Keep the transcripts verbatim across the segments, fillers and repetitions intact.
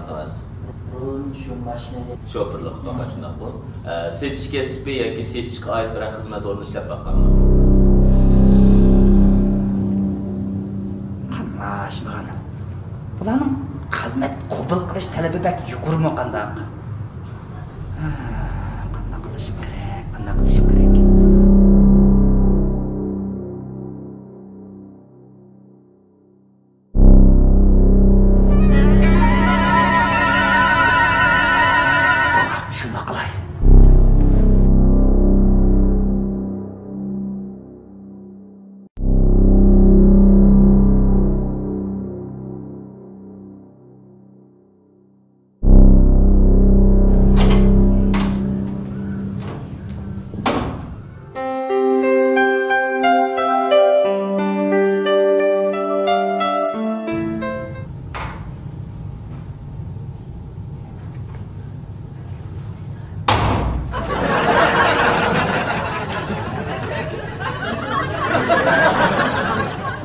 ئەمەس. بۇرۇن شۇ ماشىنىنى شوپۇرلۇق قىلغان، شۇنداقمۇ؟ ئە، سېتىش كەسپى ياكى سېتىشقا ئائىت بىرەر خىزمەت ئورنىدا ئىشلەپ باققانمۇ؟ قاملاشمىغان. بۇلارنىڭ خىزمەت قوبۇل قىلىش تەلىپى بەك يۇقىرىمۇ قانداق؟ ھە، قانداق قىلىشىم كېرەك؟ قانداق قىلىشىم كېرەك؟ توغرا، شۇنداق قىلاي.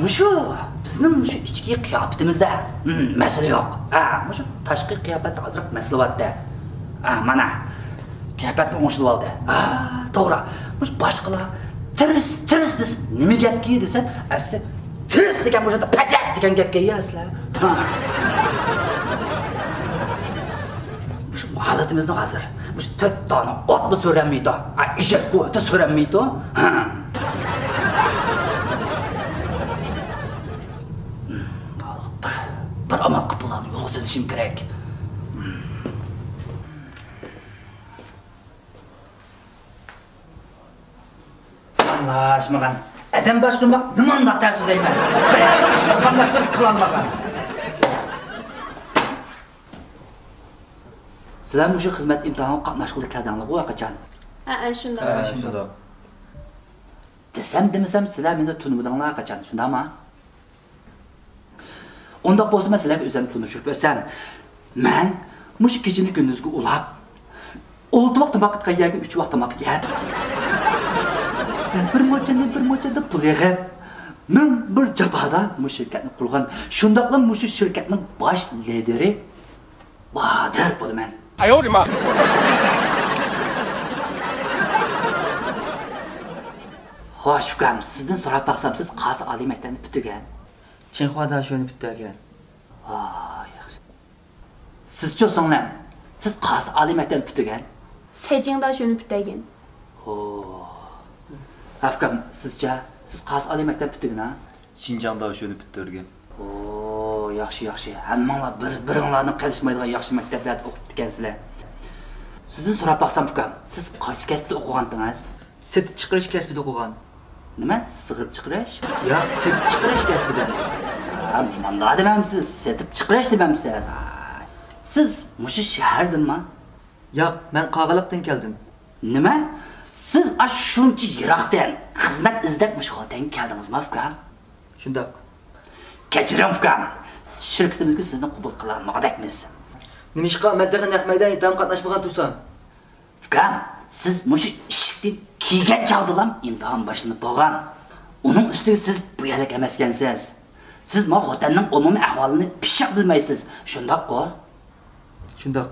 مۇشۇ بىزنىڭ مۇشۇ ئىچكى قىياپىتىمىزدە، ھىم، مەسىلە يوق. ھە، مۇشۇ تاشقى قىياپەتتە ئازراق مەسىلە بارتى. ھە، مانا، قىياپەتمۇ ئوڭشىلىۋالدى. ھە، توغرا. مۇشۇ باشقىلار تىرىس، تىرىس دېسە، نېمە گەپكى دېسەم، ئەسلى تىرىس دېگەن مۇشۇ پەچەت دېگەن گەپكى ئەسلى. ھە. مۇشۇ ھالىتىمىزنى ھازىر، مۇشۇ تۆت دانە ئوتمۇ سۆرەنمەيدۇ، ئا، ئېشەككە ئوتى سۆرەنمەيدۇ. ھە. بىر، بىر ئامال قىلىپ بۇلارنى يولغا سېلىشىم كېرەك. قاملاشمىغان. ئادەم باشقۇرماق نېمانداق تەس دەيمەن. بىرەر ئىشنى قاملاشتۇرۇپ قىلالمىغان. سىلەر مۇشۇ خىزمەت ئىمتىھانىغا قاتناشقىلى كەلدىڭلارغۇ ھەرقاچان؟ ھەئە، شۇنداق. ھە، شۇنداق. دېسەم دېمىسەم، سىلەر مېنى تونۇمىدىڭلار ھەرقاچان، شۇنداقما؟ ئۇنداق بولسا، مەن سىلەرگە ئۆزۈمنى تونۇشتۇرۇپ ئۆتسەم، مەن مۇشۇ كېچىنى كۈندۈزگە ئۇلاپ، ئالتە ۋاق تاماق يەيدىغان يەرگە ئۈچ ۋاق تاماق يەپ، بىر موچەندىن بىر موچەندە پۇل يىغىپ، مىڭ بىر جاپادا مۇشۇ شىركەتنى قۇرغان، شۇنداقلا مۇشۇ شىركەتنىڭ باش لىدىرى بادىر بولىمەن. ئاياۋرىما! خوش، ئۇكام، سىزدىن سوراپ باقسام، سىز قايسى ئالىي مەكتەپنى پۈتتۈرگەن؟ چىڭخۇا داشۆنى پۈتتۈرگەن. ۋاي، ياخشى. سىزچۇ، سىڭلىم؟ سىز قايسى ئالىي مەكتەپنى پۈتتۈرگەن؟ سەيجىڭ داشۆنى پۈتتۈرگەن. ھو. ئۇكام، سىزچە؟ سىز قايسى ئالىي مەكتەپنى پۈتتۈرگەن، ھە؟ شىنجاڭ داشۆنى پۈتتۈرگەن. ھو، ياخشى، ياخشى. ھەممىڭلار بىر-بىرىڭلارنىڭ قېلىشمايدىغان ياخشى مەكتەپلەردە ئوقۇپتىكەنسىلەر. سىزدىن سوراپ باقسام، ئۇكام، سىز قايسى كەسىپتە ئوقۇغانتىڭىز؟ سېتىپ چىقىرىش كەسپىدە ئوقۇغان. نېمە؟ سىغىرىپ چىقىرىش؟ ياق، سېتىپ چىقىرىش كەسپىدە. ھە، مۇنداق دېمەمسىز، سېتىپ چىقىرىش دېمەمسىز. ھە. سىز مۇشۇ شەھەردىنما؟ ياق، مەن قاغىلىقتىن كەلدىم. نېمە؟ سىز ئاشۇنچە يىراقتىن خىزمەت ئىزدەپ مۇشۇ خوتەنگە كەلدىڭىزما، ئۇكا؟ شۇنداق. كەچۈرۈڭ، ئۇكام. شىركىتىمىزگە سىزنى قوبۇل قىلالمىغۇدەكمىز. نېمىشقا؟ مەن تېخى نەق مەيدان ئىمتىھانغا قاتناشمىغان تۇرسام. ئۇكام، سىز مۇشۇ ئىشىكتىن كىرگەن چاغدىلا ئىمتىھان باشلىنىپ بولغان. ئۇنىڭ ئۈستىگە سىز بۇ يەرلىك ئەمەسكەنسىز. سىز ما خوتەننىڭ ئومۇمىي ئەھۋالىنى پىششىق بىلمەيسىز. شۇنداققۇ؟ شۇنداق.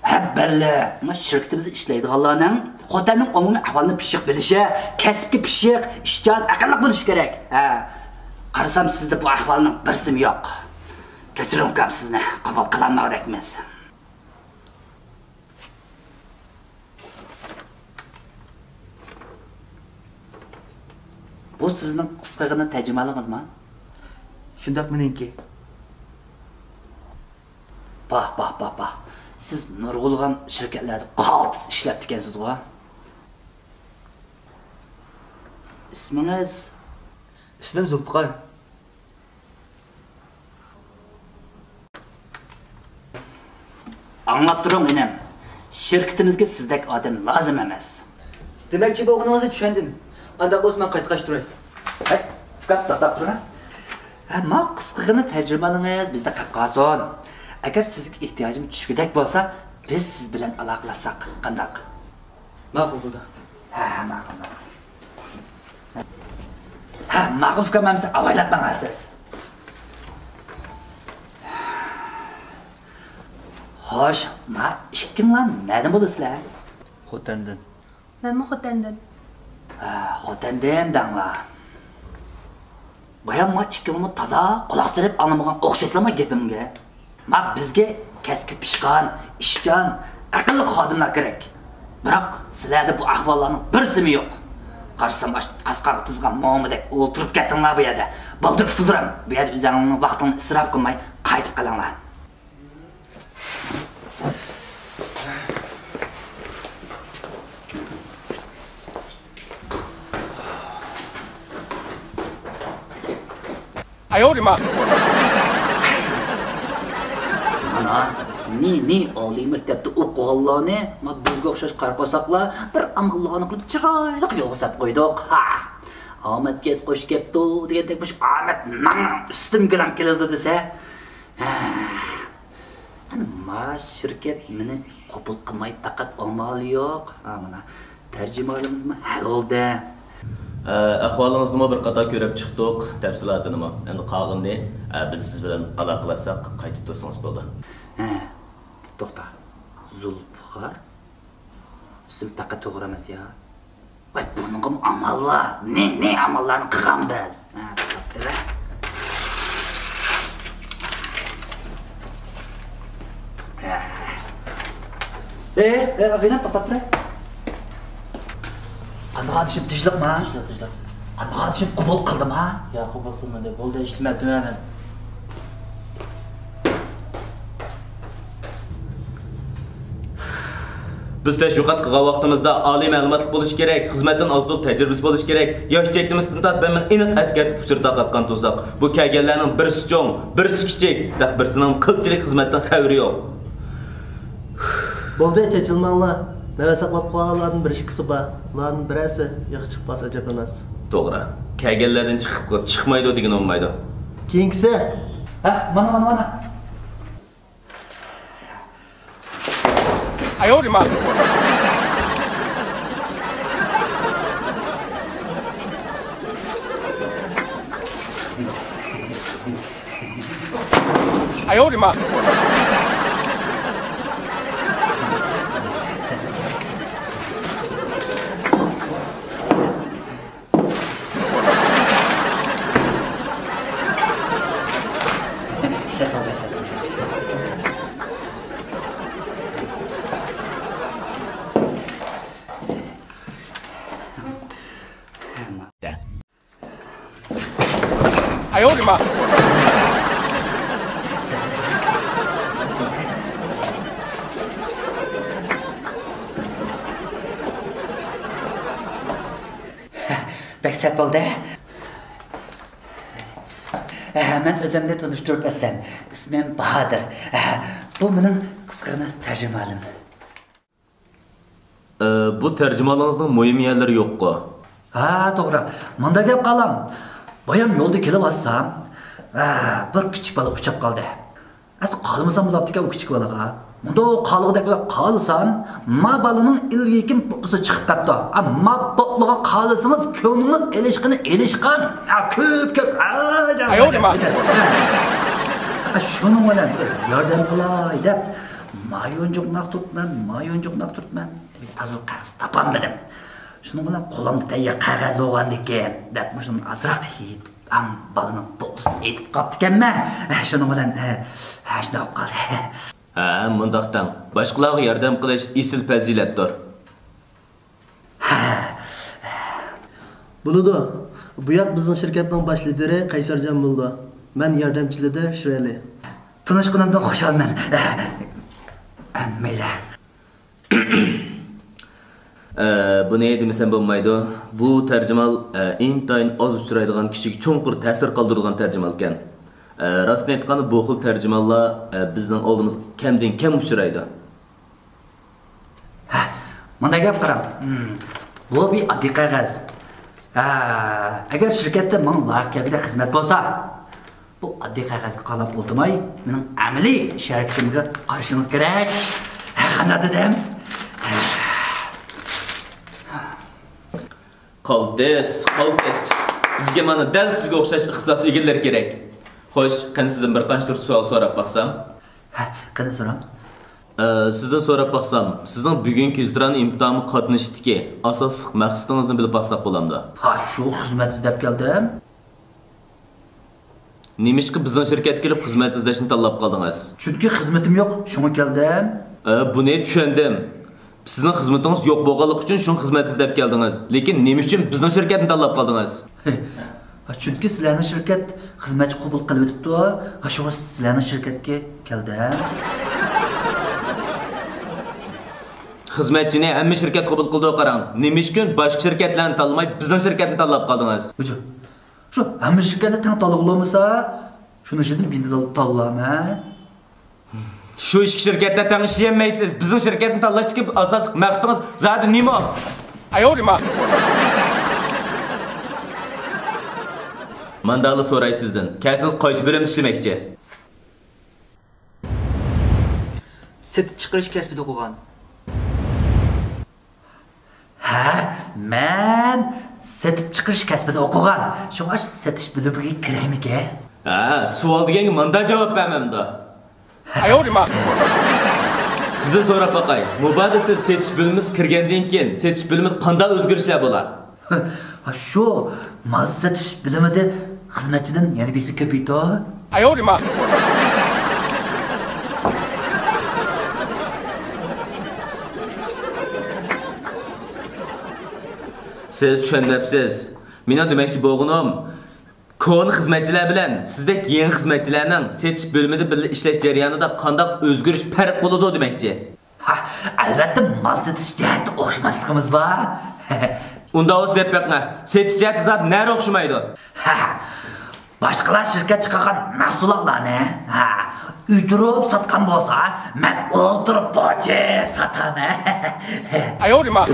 ھە، بەللى. ما شىركىتىمىزدا ئىشلەيدىغانلارنىڭ خوتەننىڭ ئومۇمىي ئەھۋالىنى پىششىق بىلىشى، كەسىپكە پىششىق، ئىشچان، ئەقىللىق بولۇشى كېرەك. ھە. قارىسام، سىزدە بۇ ئەھۋالنىڭ بىرسىمۇ يوق. كەچۈرۈڭ، ئۇكام، سىزنى قوبۇل قىلالمىغۇدەكمىز. بۇ سىزنىڭ قىسقىغىنە تەرجىمىھالىڭىزما؟ شۇنداق، مېنىڭكى. باھ، باھ، باھ، باھ. سىز نۇرغۇنلىغان شىركەتلەردە قالتىس ئىشلەپتىكەنسىزغۇ؟ ئىسمىڭىز؟ ئىسمىم زۇلپىقار. ئاڭلاپ تۇرۇڭ، ئىنىم. شىركىتىمىزگە سىزدەك ئادەم لازىم ئەمەس. دېمەكچى بولغىنىڭىزنى چۈشەندىم. ئانداق بولسا مەن قايتقاچ تۇراي. ھەي، ئۇكام، توختاپ تۇرۇڭ. ھە، ما قىسقىغىنە تەرجىمىھالىڭىز بىزدە قېلىپ قالسۇن. ئەگەر سىزگە ئېھتىياجىم چۈشكۈدەك بولسا، بىز سىز بىلەن ئالاقىلەشسەك قانداق؟ ماقۇل بولدى. ھە، ھە، ماقۇل، ماقۇل. ھە، ماقۇل، ئۇكام، ئەمىسە ئاۋايلاپ ماڭارسىز. خوش، ما ئىككىڭلار نەدىن بولىسىلەر؟ خوتەندىن. مەنمۇ خوتەندىن. ھە، خوتەندىن دەڭلار. بايام ما ئىككىڭلارمۇ تازا قۇلاق سېلىپ ئاڭلىمىغان ئوخشايسىلەر ما گېپىمگە. ما بىزگە كەسكى پىشقان، ئىشچان، ئەقىللىق خادىملار كېرەك. بىراق سىلەردە بۇ ئەھۋاللارنىڭ بىرسىمۇ يوق. قارىسام ئاشۇ قاسقانغا تىزغان مومىدەك ئولتۇرۇپ كەتتىڭلار بۇ يەردە. بولدى ئۇستازلىرىم، بۇ يەردە ئۆزۈڭلارنىڭ ۋاقتىڭنى ئىسراپ قىلماي قايتىپ قېلىڭلار. ئاياۋرىما. مانا، نى، نى ئالىي مەكتەپتە ئوقۇغانلارنى، ما بىزگە ئوخشاش قارا قورساقلار بىر ئاماللارنى قىلىپ چىرايلىق يولغا سەپ قويدۇق. ھا! ئامەت كەس قوش كەپتۇ دېگەندەك مۇشۇ ئامەت ماڭا ئۈستۈمگىلا كېلىدۇ دېسە. ھە. ئەنە ما شىركەت مېنى قوبۇل قىلماي پەقەت ئامالى يوق. ھا، مانا تەرجىمىھالىمىزمۇ ھەل بولدى. ئە، ئەھۋالىڭىزنىمۇ بىر قاتار كۆرۈپ چىقتۇق، تەپسىلاتىنىمۇ. ئەمدى قالغىنىنى، ئە، بىز سىز بىلەن ئالاقىلەشسەك قايتىپ تۇرسىڭىز بولىدۇ. ھە، توختا. زۇلپىقار؟ ئىسىم پەقەت توغرا ئەمەس يا. ۋاي، بۇنىڭغىمۇ ئامال بار. نى، نى ئاماللارنى قىلغان بىز. ھە، توختاپ تۇرە. ھە. ئېي، ئېي، ئاغىنەم، توختاپ تۇرە. قانداق ئادىشىم، تىنچلىقما؟ تىنچلىق، تىنچلىق. قانداق ئادىشىم، قوبۇل قىلدىما؟ يا، قوبۇل قىلمىدى. بولدى، ئىشتىمەن، تۈمەن. بىز تەشۋىقات قىلغان ۋاقتىمىزدا ئالىي مەلۇماتلىق بولۇشى كېرەك، خىزمەتتىن ئاز-تولا تەجرىبىسى بولۇشى كېرەك. ياش چەكلىمىسىدىن تارتىپ ھەممىنى ئېنىق ئەسكەرتىپ ئۇچۇر تارقاتقان تۇرساق، بۇ كەلگەنلەرنىڭ بىرسى چوڭ، بىرسى كىچىك، بىرسىنىڭ قىلچىلىك خىزمەتتىن خەۋىرى يوق. بولدى، چېچىلماڭلار. نۆۋەت ساقلاپ قويغانلاردىن بىر ئىككىسى بار. ئۇلاردىن بىرەرسى ياخشى چىقىپ قالسا ئەجەب ئەمەس. توغرا. كەلگەنلەردىن چىقىپ، چىقمايدۇ دېگىنى بولمايدۇ. كېيىنكىسى. ھە، مانا، مانا، مانا. ئاياۋرىما. ئاياۋرىما. سەت ئالدى، سەت ئالدى. ئاياۋرىما. بەك سەت بولدى. ھە، مەن ئۆزۈمنى تونۇشتۇرۇپ ئۆتسەم، ئىسمىم باھادىر. ھە، بۇ مېنىڭ قىسقىغىنە تەرجىمىھالىم. ئە، بۇ تەرجىمىھالىڭىزنىڭ مۇھىم يەرلىرى يوققۇ؟ ھە، توغرا. مۇنداق گەپ قىلاڭ. بايام يولدا كېلىۋاتسام، ھە، بىر كىچىك بالا ئۇچراپ قالدى. ئەسلى قالمىسام بولاپتىكەن ئۇ كىچىك بالىغا. مۇنداق قالغۇدەك بولۇپ قالسام، ما بالىنىڭ ئىلگىكىن پوتلىسى چىقىپ قاپتۇ. ئا، ما پوتلىغا قالسىڭىز، كۆڭلىڭىز ئېلىشقىنى ئېلىشقان. ئا، كۆپ، كۆپ. ئا، جان، ئاياۋرىما. ئا، شۇنىڭ بىلەن بىر ياردەم قىلاي دەپ، ما يونچۇقنى ئاختۇرۇپمەن، ما يونچۇقنى ئاختۇرۇپمەن. تازىلىق قەغىزى تاپالمىدىم. شۇنىڭ بىلەن قولۇمدا تەييار قەغەز بولغاندىكىن دەپ مۇشۇنى ئازراق يېيىپ، ئاڭ بالىنىڭ پوتلىسىنى ئېتىپ قاپتىكەنمەن. شۇنىڭ بىلەن، ھە، شۇنداق بولۇپ قالدى. ھە، مۇنداق دەڭ. باشقىلارغا ياردەم قىلىش ئېسىل پەزىلەتتۇر. بولىدۇ. بۇ ياق بىزنىڭ شىركەتنىڭ باش لىدىرى قەيسەرجان بولىدۇ. مەن ياردەمچى لىدىر شىرئەلى. تونۇشقىنىمدىن خۇشالمەن. مەيلى. ئە، بۇنى دېمىسەم بولمايدۇ. بۇ تەرجىمىھال، ئە، ئىنتايىن ئاز ئۇچرايدىغان، كىشىگە چوڭقۇر تەسىر قالدۇرىدىغان تەرجىمىھالكەن. ئە، راستىنى ئېيتقاندا، بۇ خىل تەرجىمىھاللار، ئە، بىزنىڭ ئالدىمىزغا كەمدىن كەم ئۇچرايدۇ. ھە، مۇنداق گەپ قاراڭ. ھىم، بۇ بىر ئاددىي قەغەز. ھە، ئەگەر شىركەتتە ماڭا لايىق كەلگۈدەك خىزمەت بولسا، بۇ ئاددىي قەغەزگە قاراپ ئولتۇرماي، مېنىڭ ئەمەلىي ئىش ھەرىكىتىمگە قارىشىڭىز كېرەك. ھە، قانداق دېدىم؟ قالتىس، قالتىس. بىزگە مانا دەل سىزگە ئوخشاش ئىختىساس ئىگىلىرى كېرەك. خوش، قېنى سىزدىن بىر قانچە تۈر سوئال سوراپ باقسام؟ ھە، قېنى سوراڭ. ئە، سىزدىن سوراپ باقسام، سىزنىڭ بۈگۈنكى يۈزتۇرانە ئىمتىھانغا قاتنىشىشتىكى ئاساسلىق مەقسىتىڭىزنى بىلىپ باقساق بولامدۇ؟ ھا، شۇ خىزمەت ئىزدەپ كەلدىم. نېمىشقا بىزنىڭ شىركەتكە كېلىپ خىزمەت ئىزدەشنى تاللاپ قالدىڭىز؟ چۈنكى خىزمىتىم يوق، شۇڭا كەلدىم. ئە، بۇنى چۈشەندىم. سىزنىڭ خىزمىتىڭىز يوق بولغانلىقى ئۈچۈن شۇڭا خىزمەت ئىزدەپ كەلدىڭىز. لېكىن نېمە ئۈچۈن بىزنىڭ شىركەتنى تاللاپ قالدىڭىز؟ چۈنكى سىلەرنىڭ شىركەت خىزمەتچى قوبۇل قىلىۋېتىپتۇ. شۇڭا سىلەرنىڭ شىركەتكە كەلدىم. خىزمەتچىنى ھەممە شىركەت قوبۇل قىلىدۇ، قاراڭ. نېمە ئۈچۈن باشقا شىركەتلەرنى تاللىماي بىزنىڭ شىركەتنى تاللاپ قالدىڭىز؟ ھوجا، شۇ ھەممە شىركەتنى تەڭ تاللىغىلى بولمىسا، شۇنىڭ ئىچىدىن بىرنى تاللايمەن. شۇ ئىككى شىركەتتە تەڭ ئىشلىيەلمەيسىز. بىزنىڭ شىركەتنى تاللاشتىكى ئاساسلىق مەقسىتىڭىز زادى نېمە؟ ئايورىما. ماندالا سوراي سىزدىن. كەلسىڭىز قايسى بۆلۈمدە ئىشلىمەكچى؟ سېتىپ چىقىرىش كەسپىدە ئوقۇغان. ھە، مەن سېتىپ چىقىرىش كەسپىدە ئوقۇغان. شۇڭا سېتىش بۆلۈمىگە كىرەيمىكىن؟ ھە، سوئال دېگەنگە مانداق جاۋاب بەرمەمدۇ؟ ئايورىما. سىزدىن سوراپ باقاي. مۇبادا سىز سېتىش بۆلۈمىگە كىرگەندىن كېيىن سېتىش بۆلۈمىدە قانداق ئۆزگىرىشلەر بولا؟ ھا، شۇ مال سېتىش بۆلۈمىدە خىزمەتچىدىن يەنە بىرسى كۆپىيىدۇ. ئايورىما. سىز چۈشەنمەپسىز. مېنىڭ دېمەكچى بولغىنىم، كونا خىزمەتچىلەر بىلەن سىزدەك يېڭى خىزمەتچىلەرنىڭ سېتىش بۆلۈمىدە بىللە ئىشلەش جەريانىدا قانداق ئۆزگىرىش، پەرق بولىدۇ دېمەكچى. ھا، ئەلۋەتتە، مال سېتىش جەھەتتە ئوخشىماسلىقىمىز بار. ئۇنداق بولسا دەپ بېقىڭە، سېتىش جەھەتتە زادى نەدە ئوخشىمايدۇ؟ ھا، باشقىلار شىركەت چىقارغان مەھسۇلاتلارنى، ھا، ئۆي تۇرۇپ ساتقان بولسا، مەن ئولتۇرۇپ پوچى ساتىمەن. ئايورىما.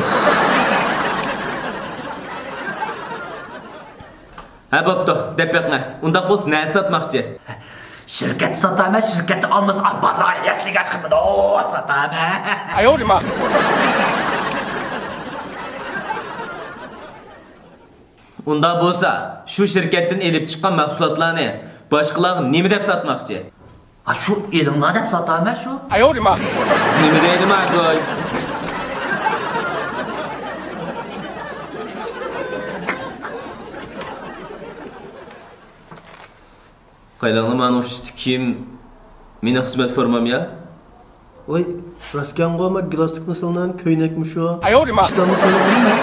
ھە، بوپتۇ، دەپ بېقىڭە. ئۇنداق بولسا نەدە ساتماقچى؟ شىركەتتە ساتامەن، شىركەتتە ئالمىسا، بازار يەسلىگە چىقىمدۇ ساتامەن. ئايورىما. ئۇنداق بولسا، شۇ شىركەتتىن ئېلىپ چىققان مەھسۇلاتلارنى باشقىلارغا نېمە دەپ ساتماقچى؟ ھا، شۇ ئېلىڭلار دەپ ساتامەن شۇ. ئايورىما. نېمە دەيدىما گۇي؟ قايلاڭلار، مانا ئۇشتى كىيىم مېنىڭ خىزمەت فورمام يا؟ ۋاي، راستكەنغۇ، ما گىلاستىكمۇ سېلىنغان، كۆينەكمۇ شۇ. ئايورىما. ئىشتانمۇ سېلىنغانمۇ؟